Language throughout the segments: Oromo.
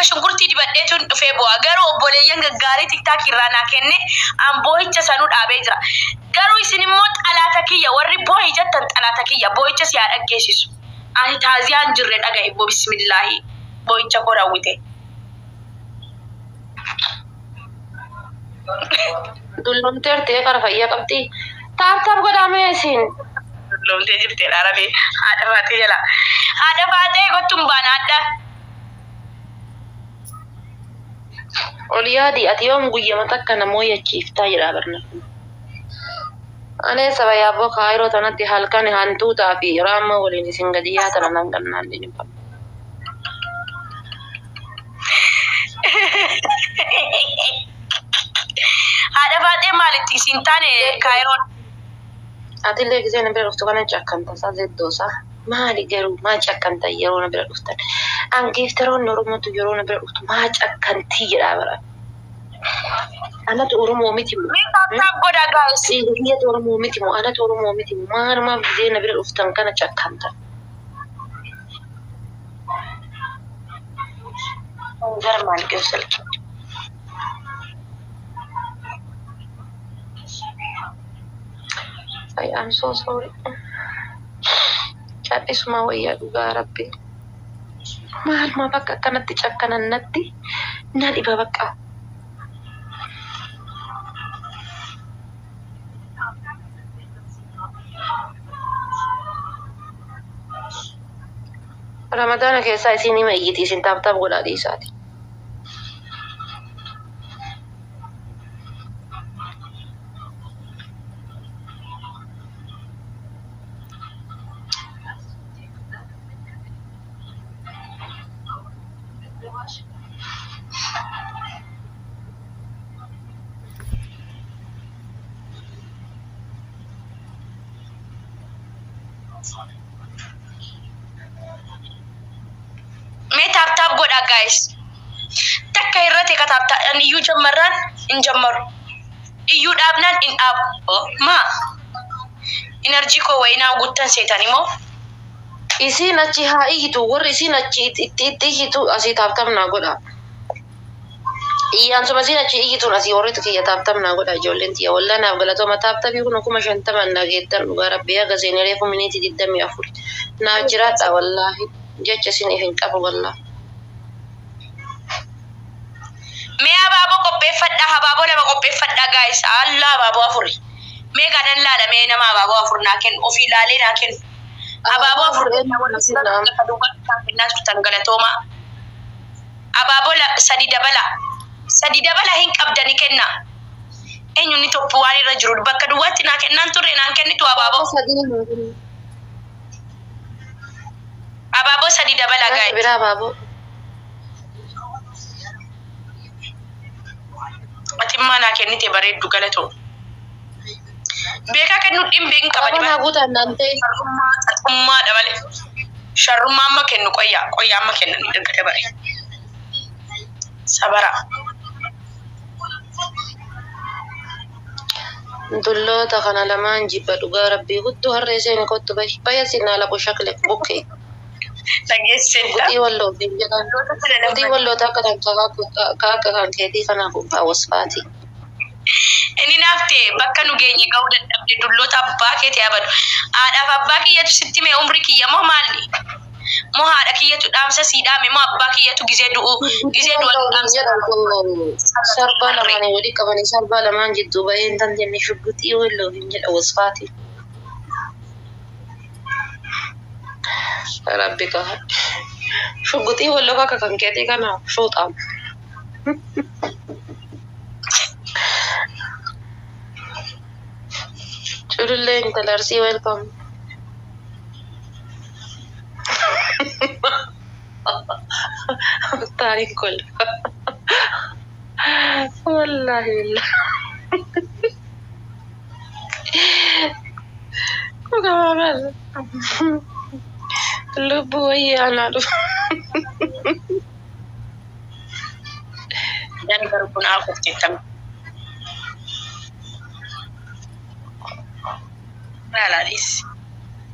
Takka shunkurtii dibadheetun dhufee boo'a. Garuu obboleeyyan gaggaarii tiktaakii irraa naa kenne an boohicha sanuu dhaabee jira. Garuu isin immoo xalaata kiyya warri boohi jettan xalaata kiyya boohicha si haa dhaggeessisu. Ani taaziyaa hin jirre dhaga'i bo bismillaahi boohicha koo raawwite. Dullomteerti qara fayyaa qabdi. Tap tap godhaa mee isin. Dullomtee jirti jedha Arabii haadha faaxee jala. Haadha faaxee kottu hin baana hadha. Ol yaadi ati yoom guyyama takka na mooyachiiftaa jedhaa barna. Anee saba yaabboo kaayiroo tanatti halkan hantuutaa fi raammoo waliin isin gadi yaatan anan gannaan ni dhibba. Haadha faaxee maalitti isin taane kaayiroon. Atillee gisee na bira dhuftu kana cakkanta isaa zeddoosaa. Maali garuu maa cakkantan yeroo na bira dhuftan? An giiftaroonni Oromootu yeroo na bira dhuftu maa cakkantii jedhaa bara. Anatu Oromoo miti moo? Mee tap tap godhaa guys. Dhiiga kiyyatu Oromoo miti moo? Anatu Oromoo miti moo? Maalumaaf gisee na bira dhuftan kana cakkantan? Gara maal geessu silkii. I am so sorry. Cal'isuma wayyaa dhugaa rabbi. Maaluma bakka akkanatti cakkanan natti na dhiba bakka. Ramadaana keessaa isiin hima iyyiti isin tap tap godhaa dhiisaati. Mee tap tap godhaa guys. Takka irratti ka tap tap iyyuu jammarraan hin jammaru. Iyyuu dhaabnaan hin dhaabu. Oh, maa? Energy koo wayinaa guuttan seetan immoo. Isiin achi haa iyyitu warri isiin achi itti itti iyyitu asii tap tap naa godhaa. Iyyaansuma isiin achi iyyituun asii warri kiyya tap tap naa godhaa ijoolleen tiyya wallah naaf galatooma tap tapii kun 50,000 naa geettan dhugaa rabbii haga seenee reefu miniitii 24 naaf jiraadha wallaahi jecha isiniif hin qabu wallah. Mee habaaboo qopheeffadhaa habaaboo lama qopheeffadhaa guys. Allah habaaboo afuri. Mee kanan laala mee nama habaaboo afur naa kennu ofii laalee naa kennu. Habaaboo afur kennaa warri lafa duwwaa naa kennaa turtan galatoomaa. Abaaboo sadi dabala. Sadi dabala hin qabdani kennaa. Eenyu inni tokko waan irra jiru bakka duwwaatti naa kennaan turre naan kennitu abaaboo. Abaaboo sadi dabala guys. Biraa abaaboo. Atimmaa naa kennite bareeddu galatoo. Beekaa kennuu dhimbee hin qabani. Abaaboo naa guutaan naan ta'e. Sharrummaa xaxummaadha malee. Sharrummaa amma kennu qoyyaa qoyyaa amma kennan erga dabare. Sabara. Dulloota kana lamaan jibba dhugaa rabbii hudduu harree seeni kottu bahi baya sinaa labu shakle bukkee. Dhageessee. Guxii walloo fi jedhan. Dulloota kana Guxii lamaan. walloota akka kan akka kan keetii kana gubbaa wasfaati. Inni naaf ta'e bakka nu geenye ga'uu dadhabde dulloota abbaa kee ta'e abadu. Haadhaaf abbaa kiyyatu sitti mee umri kiyya moo maalli? Moo haadha kiyyatu dhaamsa sii dhaame moo abbaa kiyyatu gizee du'u gizee du'an dhaamsa Jedhan kun sarbaa lamaanii walii qabanii sarbaa lamaan jidduu bahee hin dandeenye shugguxii walloo hin jedha wasfaati. Rabbi qaba. Shugguxii walloo akka kan keetii kana shuuxaam. Culullee intala Arsii welcome. Taariin kolfa. Wallaahi billah. Dhugamaa bara. Lubbuu wayii anaa dhufa. Jaan garuu kun haa jettam. Laalaa dhiisi.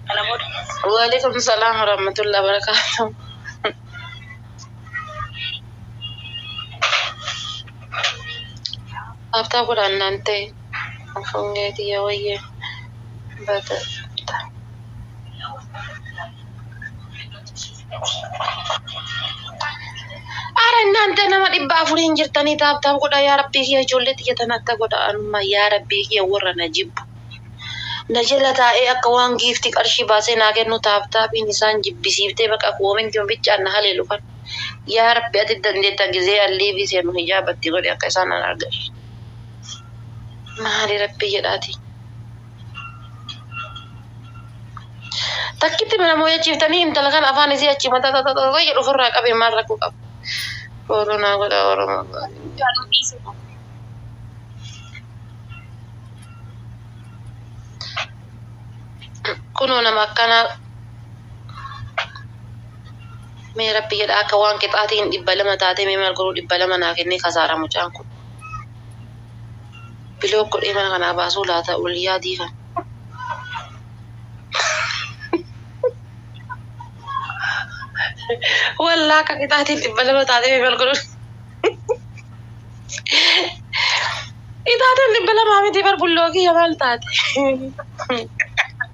Kana booda. Waalaikum salaam warahmatullahi wabarakatuh. Tap tap godhaa እናንተ fungeetii wayyee bata. Ara እናንተ nama 400n jirtanii tap tap godhaa. Yaa rabbii kiyya, ijoollee xiyya tana akka godha anuma. Yaa rabbii kiyya, warra na jibbu. Na jala taa'ee akka waan giiftii qarshii baasee naa kennu tap tapiin isaan jibbisiiftee baqa comment bichaan na haleelu kan. Yaa rabbi, ati dandeetta gizee allii fi seenu hijaabatti godhe akka isaan an argan. Maali rabbii jedhaati. Takkitti mana moo'achiiftanii intala kana afaan isii achi mataa tata jedhu ofirraa qabee maal rakkoo qaba? Follow naa godha Oromoo. Kunoo nama akkanaa mee rabbi jedha, akka waan qixaatiin 200 taatee mee maal godhuu, 200 naa kennee kasaara mucaan kun. Block godhee mana kanaa baasuu laata ol yaadii kan. Wallaa akka qixaatiin 200 taatee mee maal godhuu. Qixaatiin 200 miti bar, bulloo kiyya maal taate.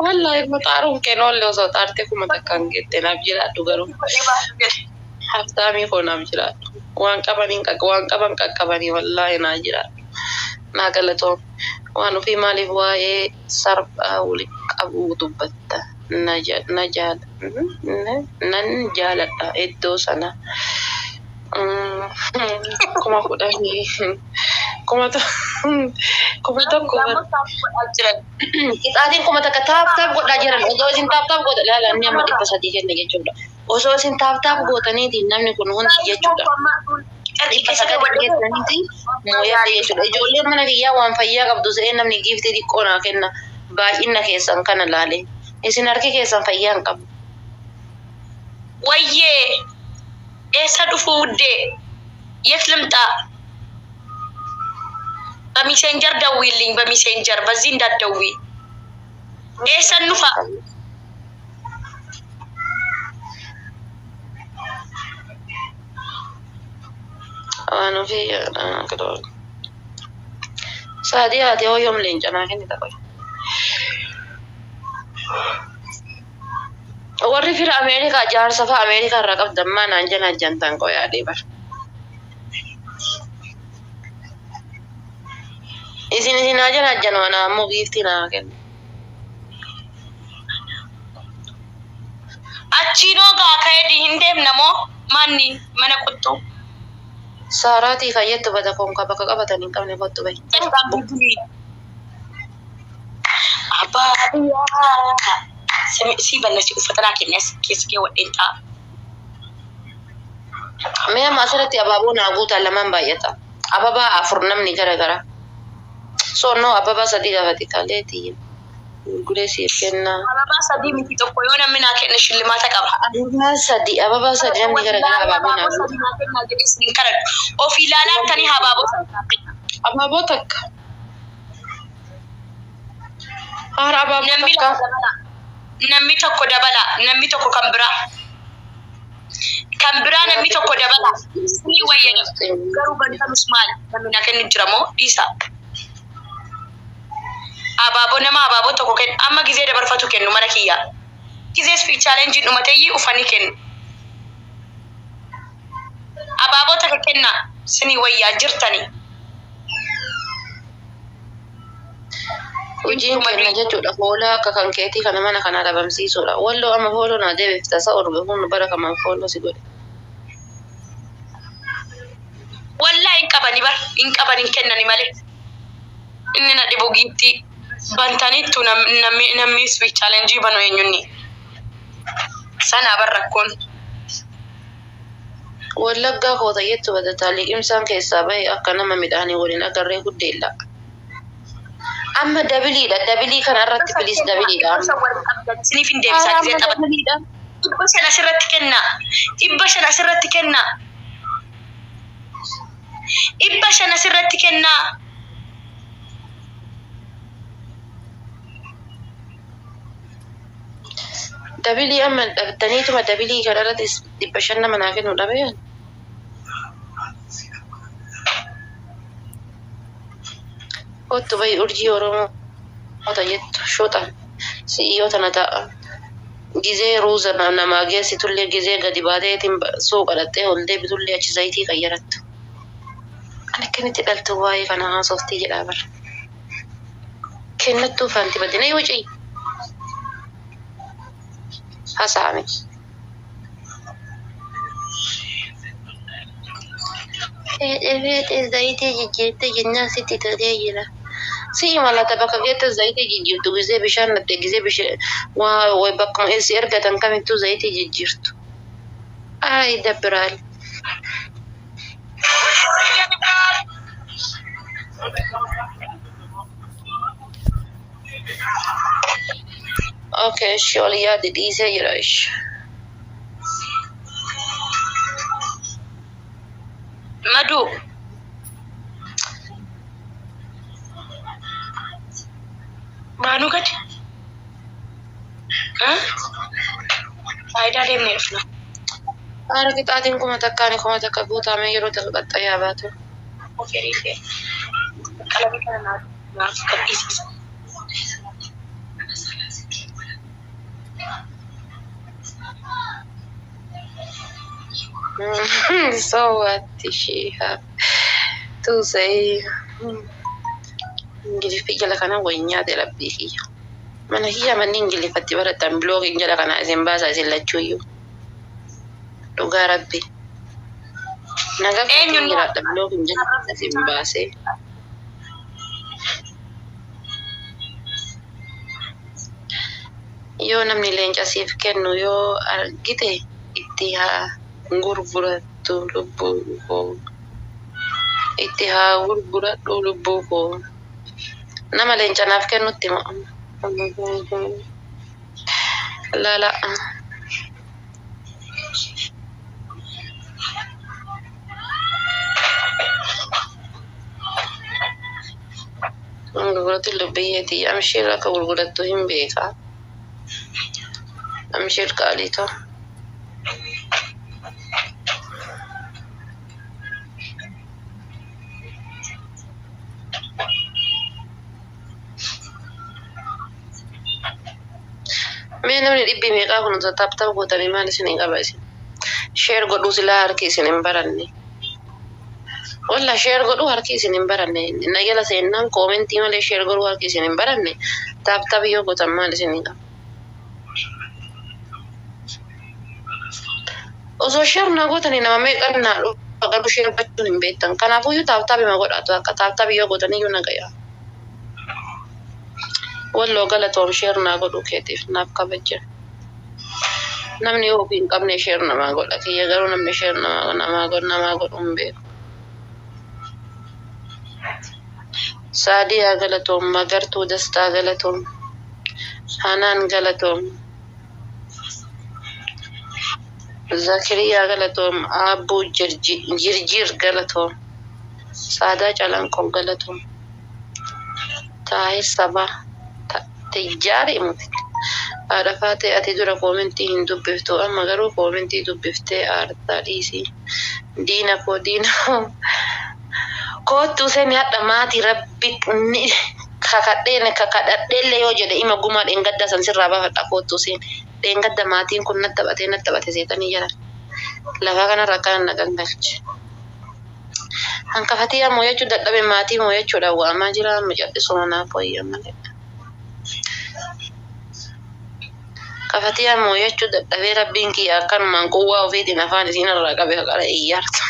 Wallaahi xaaruun kee noollee osoo xaartee 1000n geette. Naaf jiraadhu garuu. Haftaamii koo, naaf jiraadhu. Waan qabaniin waan qaban qaqqabanii, wallaahi naa jiraadhu. Naa galatoom. Waan ofii maaliif waa'ee sarbaa walitti qabuu dubbatta? Na jaala nan jaaladha iddoo sana. 10,000, 1000. Qixaatiin 1000 tap tap godhaa jiran. Osoo isin tap tap godha, ilaala, inni amma 300 kenne jechuudha. Osoo isin tap tap gootaniitiin namni kun hundi jechuudha. 900 geessaniiti mooyadha jechuudha. Ijoolleen mana kiyyaa waan fayyaa qabdu se'ee namni giiftii xiqqoo naa kenna. Baay'ina keessan kana laale. Isin harki keessan fayyaa hin qabu. Wayyee, eessa dhufuu wuddee? የት ልምጣ? በ Messenger ደውይልኝ። በ Messenger፣ በዚህ እንዳትደውይ። Eessan dhufa? Waan ofii saadii haati hoo yoom leenca naa kennita qoy. Warri fira Ameerikaa, jaarsa fa'a Ameerikaa irraa qabdan maa naan jala jantan qoy yaadee bar. Isin haa jala janu, ana ammoo giiftii naa kennu. Achiinoo gaa ka'ee hin deemna moo manni mana quttuu? Saaraatii fayyattu bada konka bakka qabatan hin qabne, kottu bahi. Abbaa biyyaa. Si ballasi uffata naa kenne as keessa kee wadheen ta'a. Mee amma asirratti abaaboo naa guutaa, lamaan baay'ata. Ababaa afur namni gara gara. Soonnoo ababaa sadii gaafate kaleetii gurguree siif kennaa. Ababaa sadii miti, tokko yoo namni naa kenne shillimaata qaba. Ababaa sadi namni gara gara abaaboo naa Abaaboo guuta. sadii naa kennaa jedhee isin kadhadhu. Of ilaalaa akkanii abaaboo sadii naa kenna. Abaaboo takka. Haara abaaboo Namni takka. lama dabala. Namni tokko dabala. Namni tokko kan biraa. Kan biraa namni tokko dabala. Ni wayya garuu bantanus maal? Namni naa kennu jira moo dhiisa? Abaaboo nama abaaboo tokko kennu amma gizee dabarfatu kennu mana kiyya. Gizee speed challenge dhumateeyyii ufanii kennu. Abaaboo takka kenna sinii wayyaa jirtanii. Hojiin kenna jechuudha. Hoolaa akka kan keetii kana mana kana dhabamsiisuudha. Walloo amma follow naa deebifta sa orbe kun bara kamaan follow si godhe. Wallaa hin qabani bar, hin qaban, hin kennani malee. Inni na dhibu giiftii bantaniittu namni speed challenge banu eenyunni. Sanaa bar rakkoon. Wallaggaa koota jettu badataa liqimsaan keessaa bahe akka nama midhaanii waliin agarree guddeella. Amma doubleiidha. Double kana irratti please, doubleiidha amma. Isiniif hin deebisaa Amma gisee taphata. doubleiidha. 500 asirratti kenna. 500 asirratti kenna. 500 asirratti kenna. Double amma dhabdaniituma double kana irratti 500 nama naa kennu dhabee. Kottu bahi urjii Oromoo jettu shuxa si'iyyoo tana ta'a. Gizee ruuza namaa geessitullee gizee gadi baateetiin suuqa dhattee ol deebitullee achi zayitii qayyarattu. Ani akkamitti dhaltu waa'ee kana haasoftii jedhaa bara. Kennattuu faanti badina yoo ce'i. Hasaame. Feete zayitii jijjiirtee jennaan sitti tolee jira. Si'i malata bakka geette zayitii jijjiirtu gizee bishaan natte gizee bishaan waa bakkuma si ergatan kamittuu zayitii jijjiirtu. Ay dabbiraal. Okay, ishi ol yaadi dhiisee jira ishi. Maduu. Baanuu gadi. Faayidaa deemnee dhufna. Haara qixaatiin 1000 1000 guutamee yeroo takka qaxxayaa baatu. Oferii ta'e. Qalama kana naaf gadhiisisa. So what she have to say? Ingiliffi jala kana wayi nyaate rabbii kiyya. Mana kiyya manni Ingiliffatti baratan biloogiin jala kana isin baasa isin lachuuyyuu. Dhugaa rabbi. Nagaa Eenyuun jiraadha biloogiin jala kana isin baasee. Yoo namni leenca siif kennu yoo argite itti haa gurgurattu lubbuu koo. Itti haa gurguradhu lubbuu koo. Nama leenca naaf kennutti moo? Lala. Gurguratti lubbiyyeetii amshiir akka gurgurattu hin beekaa. Amshiir qaalii ta'u. Mee namni dhibbi meeqaa kun tap tap gootanii maal isin hin qaba isin? Share godhuu silaa harki isin hin baranne. Walla share godhuu harki isin hin baranne. Na jala seennaan koomentii malee share godhuu harki isin hin baranne. Tap tap yoo gootan maal isin hin qaba? Osoo share na gootanii nama meeqan naa dhufa garuu share gochuu hin beektan. Kanaafuyyuu tap tap ima godhaatu akka tap tap yoo gootaniyyuu na gayaa. Walloo galatoom share naa godhuu keetiif naaf kabaja. Namni yoo ofii hin qabne share namaa godha kiyya garuu namni share namaa godhu namaa godhu hin beeku. Saadiyaa galatoom, Magartuu Dastaa galatoom, Hanaan galatoom, Zakiriyaa galatoom, Aabbuu Jirjiir galatoom, Saadaa Calanqoo galatoom, Taahir Sabaa Tijjaari muti. Haadha faatee ati dura koomentii hin dubbiftu amma garuu koomentii dubbiftee aartaa dhiisii. Diina koo diina koo. Koottuu seeni hadha maatii rabbi kakadheen kakadhadheellee yoo jedhe ima gumaa dheengaddaa san sirraa baafadha koottuu seeni. Dheengadda maatiin kun natti taphatee natti taphate seetanii jedhan. Lafa kanarra akkana na gangalche. Hankafatii yaa mooyachuu dadhabe maatii mooyachuudhaan waamaa jira amma callisuma naaf wayya malee. Kafatii yaa mooyachuu dadhabee rabbiin kiyya akkanumaan quwwaa ofiitiin afaan isiin irraa qabe haqara iyyaartu.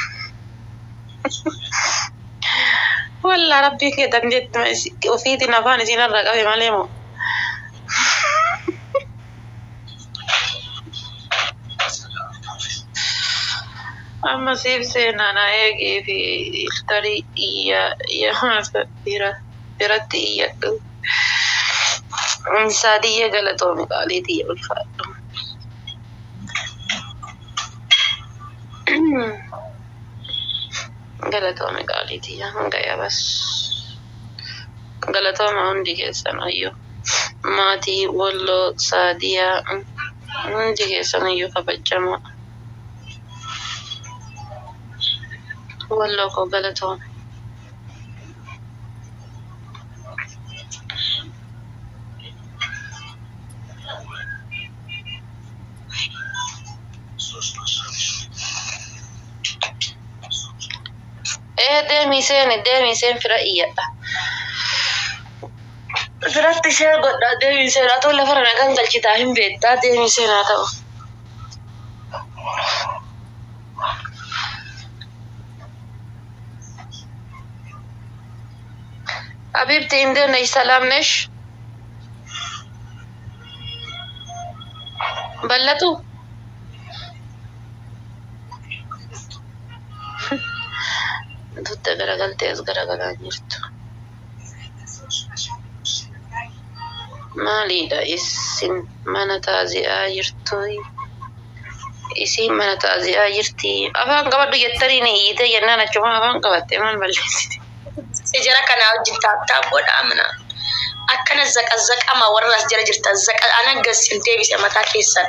Wallaa rabbii kee dandeetti ofiitiin afaan isiin irraa qabe malee moo. Amma siif seenaa na eegee fi iltarii iyya biratti iyyadhu. Saadiyya galatoomi qaalii tiyya ulfaadhu. Galatoomi qaalii tiyya hanga yabas. Galatooma hundi keessan ayyuu. Maatii Walloo Saadiyaa hundi keessan iyyuu kabajamoo. Walloo koo galatoome. Ee deemii seeni deemii seen fira iyyadha. Firatti ishee godhaa deemii seenaa ta'u lafarra nagaan galchitaa hin beektaa deemii seenaa ta'u. Habibti እንዴት ነሽ? ሰላም ነሽ? በለጡ Tutte garagaltee as garagalaa jirtu. Maaliidha isin mana taazi'aa jirtu? Isin mana taazi'aa jirti. Afaan qabadhu jettaniin hiitee jennaan achuma afaan qabattee maal balleessite? Jara kanaa wajjin taaptaap godhaa mana. Akkana zaqazzaqama warra as jala jirtan zaqa ana gassin deebise mataa keessan.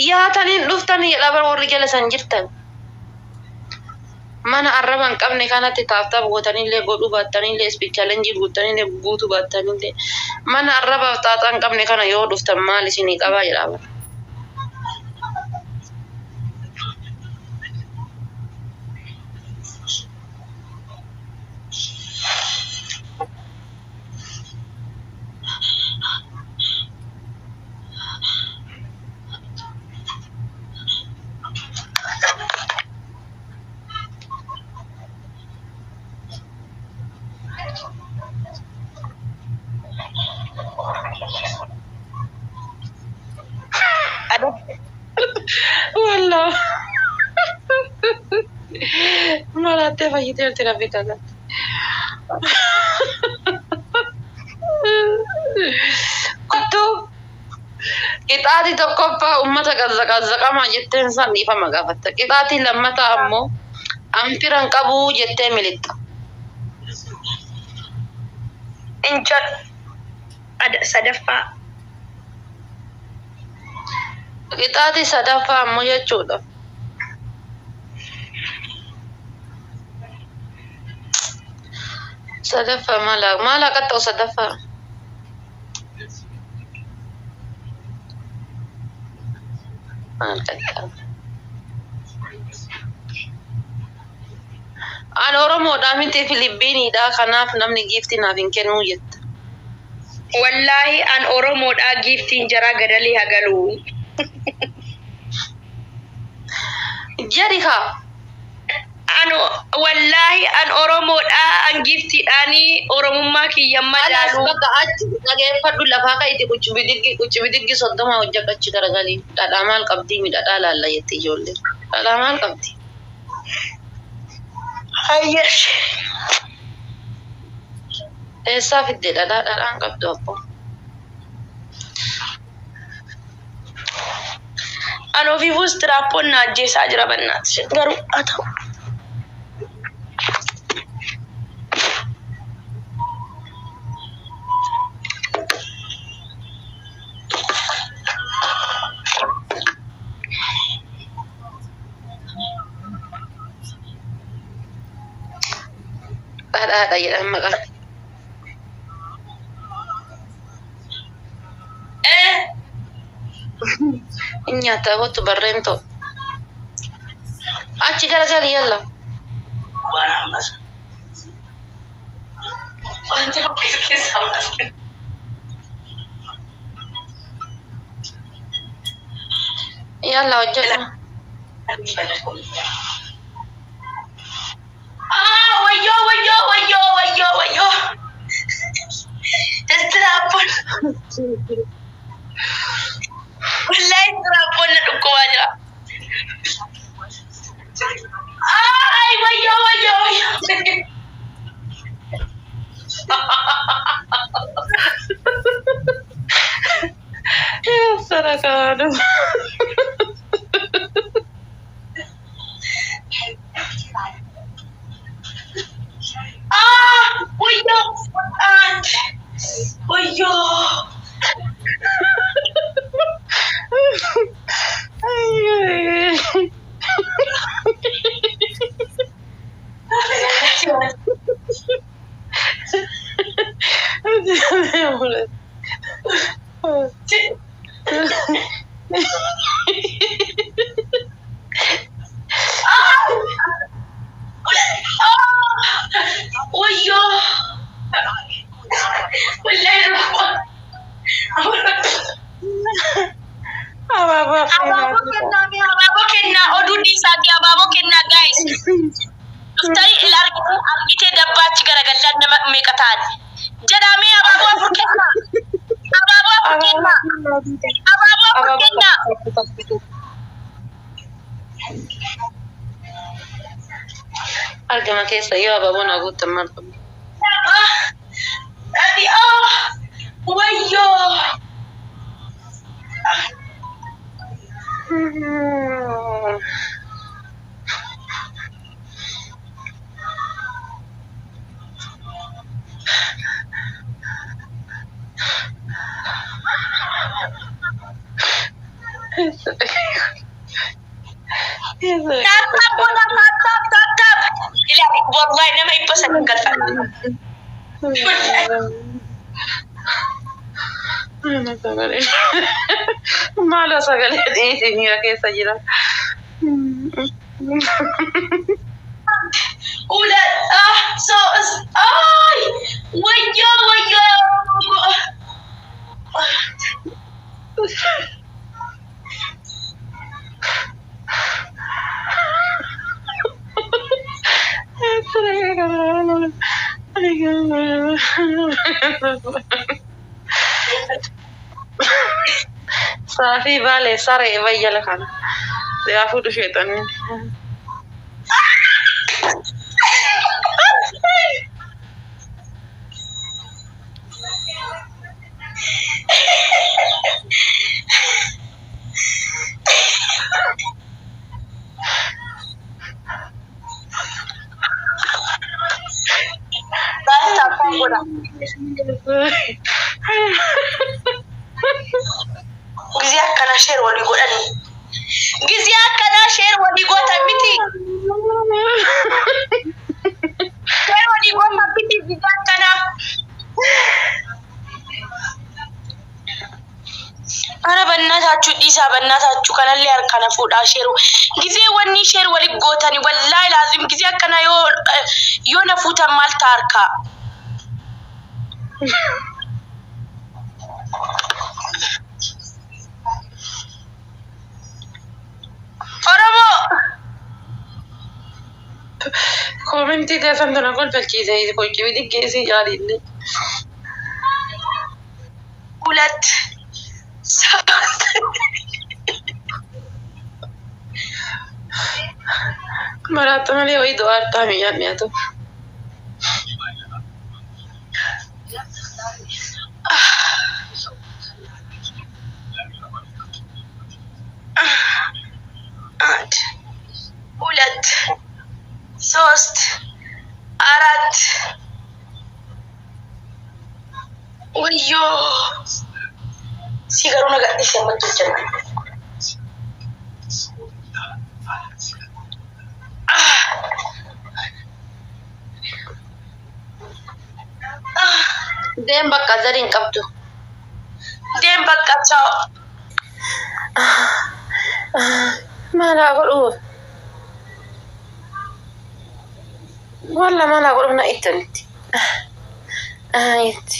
Yaataniin dhuftanii jedha bara warri jala san jirtan. Mana arraba hin qabne kanatti taaptaap gootanillee godhuu baattanillee speed challenge guutanillee guutuu baattanillee mana arrabaaf xaaxaa hin qabne kana yoo dhuftan maal isinii qabaa jedha bara. Wallah. Maraattee fayyiteerti rabbi tala. Kuttuu qixaatii tokkoffaa uummata qazzaqamaa jetteen san dhiifama gaafatta. Qixaatii lammataa ammoo anfiran qabuu jettee milixa. Injal sadaffaa. Qixaatii sadaffaa ammoo jechuudha. Sadaffaa maala maala qaxxa'u sadaffaa. Maal qaxxa'u? An Oromoodhaa miti Filiippiiniidha. Kanaaf namni giiftii naaf hin kennuu jetta. Wallaahi an Oromoodhaa giiftiin jaraa gadalii hagalu. Jedhi kaa. An wallaahi an Oromoodhaa an giiftiidhaanii Oromummaa kiyya Alaas madaalu. bakka achi dhageeffadhu lafaa ka'iti qucci bidiggi 30 hojjedhu achi garagalii. Dhadhaa maal qabdii mi dhadhaa laalla jetti ijoolleen. Dhadhaa maal qabdi? Hayyesh. Eessaa fidde dhadhaa dhadhaan qabdu abboo. An ofiifus tiraappoon na ajjeesaa jira bannaati. Garuu haa ta'u. Dhadhaadha jedhan maqaan. Hin nyaataa kottu barreen ta'u. Achi garagalii yalla. Waan ammas. Wanti tokko keessaa baasne. Yalla hojjedhu. Ah, wayyoo wayyoo wayyoo wayyoo wayyoo. Istiraappoon. Wallaahi istiraappoon na dhukkubaa jira. Ay wayyoo wayyoo wayyoo. Sarakaadhu. Ah, wayyoo. አንድ wayyoo. Abaaboo kennaa mee abaaboo kennaa oduu dhiisaatii abaaboo kennaa guys. Dhuftanii ila argitee argitee dabbaachi garagallaan nama meeqa ta'an. Jedhaa mee abaaboo afur kennaa. Abaaboo afur kennaa. Abaaboo afur kennaa. Argama keessa yoo abaaboon haguutan maal qabdu? Ani ah wayyoo. Tap tap godha tap tap tap tap. Ilaali wallahi nama 300 galfadha. Maaloo sagalee dhiisii miira keessa jira. ሁለት ሶስት አይ ወዮ ወዮ Saafii baalee saree bayyala kana. Siyaa fuudhu sheexanni. Tap tap godha. ጊዜ akkana share walii godhani. ጊዜ akkana share walii gootan miti. Share walii gootan miti ጊዜ akkana. አረ በእናታችሁ dhiisaa በእናታችሁ kanallee harkana fuudhaa share ጊዜ wanni share walii gootani wallaahi laazim ጊዜ akkana yoo yoo na fuutan maal ta'a harkaa. Oromoo. Koomentii keessan tana kolfalchiise qoqqii xiqqeessii jaaliinne. ሁለት ሰባት Maraatta malee wayii du'aa harkaa miyyaan dhiyaatu. አንድ ሁለት ሶስት አራት ወዮ ሲገሩ ነገር ሊሰመጡ ይችላል። Deem bakka zari hin qabdu. Deem bakka ቻው. Maal haa godhuuf? Walla maal haa godhuuf na ittanitti. Itti.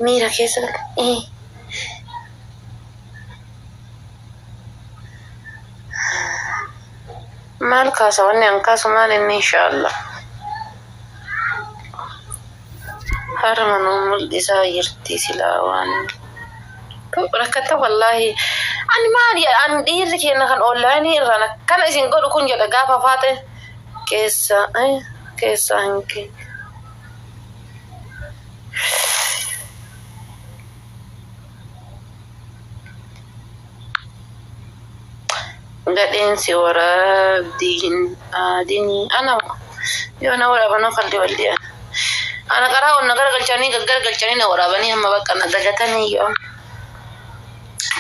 Miira keessa maal kaasa wanni an kaasu maal inni inshaallah. Harma nuu mul'isaa jirti silaa waan. Rakkata wallaahi. Ani maali ani dhiirri keenya kan onlaayinii irraan akkana isin godhu kun jedha gaafa faate keessa keessa hin kee. Gadheensi waraabdii hin aadinii ana yoo na waraabanoo kalli walli ana. Ana karaa onna garagalchanii gaggaragalchanii na waraabanii amma bakka na dagatanii yoo.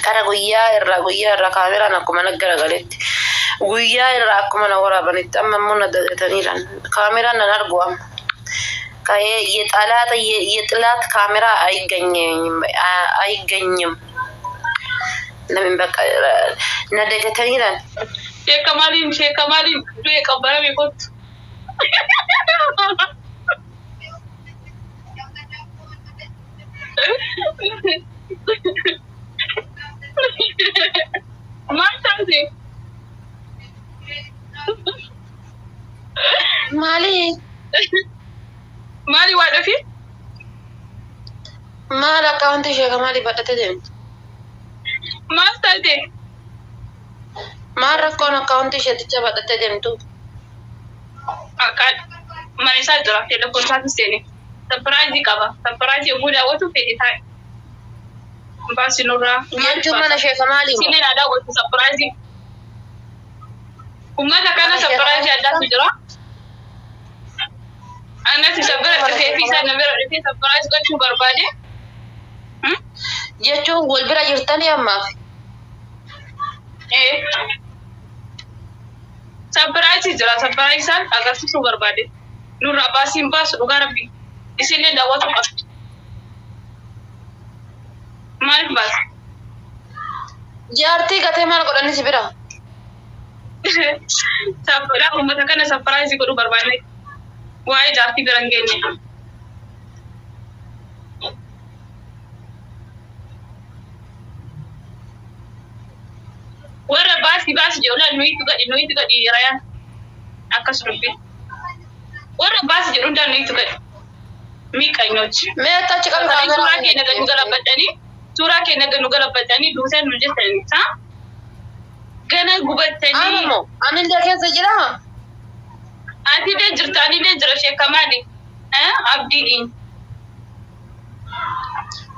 Kara guyyaa irraa kaameraan akkuma na garagaletti guyyaa irraa akkuma na waraabanitti amma immoo na dagataniiran kaameraan nan argu amma. የጠላት የጥላት ካሜራ አይገኝም አይገኝም። ለምን በቃ na dagataniiran. Sheekamaaliin sheekamaaliin du'e qabbarame kottu. Akkaawuntii ishee kamaalii badhatee deemti? Maal taate? Maal rakkoon akkaawuntii isheeticha badhattee deemtu? Akka mana isaa jira telefoon isaatti seene. Sapiraayizii qaba. Sapiraayizii yommuu daawwatu fedhe taa'e. Baasi nurraa. Jechuun mana ishee kamaalii moo? Sineen haa daawwatu sapiraayizii. Uummata kana sapiraayizii addaatu jira. Anas isa bira dhufee fi isa na bira dhufee sapiraayizii gochuu barbaade. Jechuun wal bira jirtanii ammaaf? Sapiraayizii jira. Sapiraayizii isaan agarsiisuu barbaade. Nurraa baasiin baasu dhugaa rabbi. Isinillee daawwatu qabdu. Maaliif baasa? Jaartii gatee maal godhani si bira? Sappiraa uummata kana sapiraayizii godhuu barbaanne. Waa'ee jaartii bira hin geenye. Warra baasii baasii jedhu laal nuyitu gadhi nuyitu gadhi rayaan akkas dubbi. Warra baasii jedhu hundaa nuyitu gadhi. Miiqanyochi. Mee achi qabi Suuraa keenya gad nu galabbadhanii suuraa keenya gad nu galabbadhanii duusan nu jettanii haa? Gana gubattanii. Amo, anillee keessa jiraa? Atiilee jirta aniilee jira sheekamaali. Abdiin.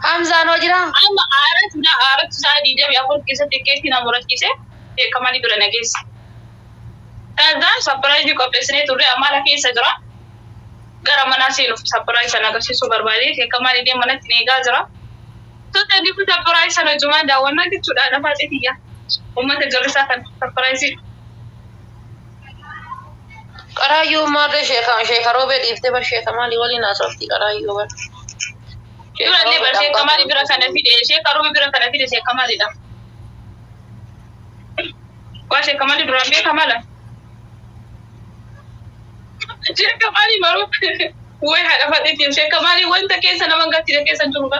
Hamzaan hoo jiraa? Amma aaratu na aaratu isaa 24 keessatti keessi na murachiise sheekamali bira na geesse. Kanaan sapiraayizii qopheessinee turre amala keessa jira. Gara manaa seenuuf sapiraayizii sana agarsiisuu barbaade sheekamali illee manatti na eegaa jira. Totally kun sapiraayizii sana jumaa daawwannaa jechuudha lafaa citiyya. Uummata jallisaa kan sapiraayizii. Qaraayyuu maarree sheeka roobee dhiiftee bar sheeka maalii waliin haasofti qaraayyuu bar. Durallee bar sheekamali bira kana fide sheeka roobe bira kana fide sheekamalidha. Waa sheekamali duraan beekamala. Sheekamali maruu wayi haadha faxeetiin sheekamali wanta keessa nama gattire keessa hin jiru ba.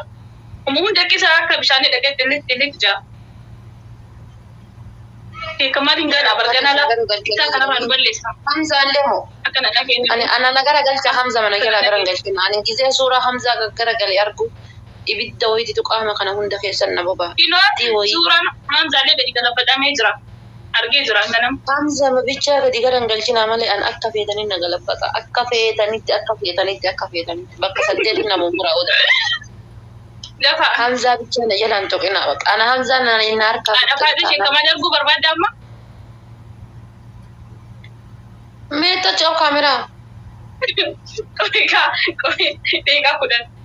Uma hunda keessa akka bishaanii dhaqee xillit xillit jaa. Sheekamaliin gara bargana la isaa kanarraa nu balleessa. Hamzaallee moo? Akkana dhageenye. Ani ana na garagalcha Hamza mana jala garagalchina. Ani gisee suuraa Hamzaa gaggaragale argu ibidda wayiititu qaama kana hunda keessan na boba'a. Kinoo suuraan Hamzaallee gadi galabbadhamee jira. Argee jira ganam. Hamza bichaa gadi garagalchina malee an akka feetanii na galabbata. Akka feetanitti akka feetanitti akka feetanitti bakka saddeeti nama muraa oda. Lafa Hamzaa bichaa na jalaan tuqina baqa. Ana Hamzaa na inni harkaa. haadha faadha sheekamali arguu barbaadda amma. Mee tacha kaameraa. Qoy qoy deeqaa 10.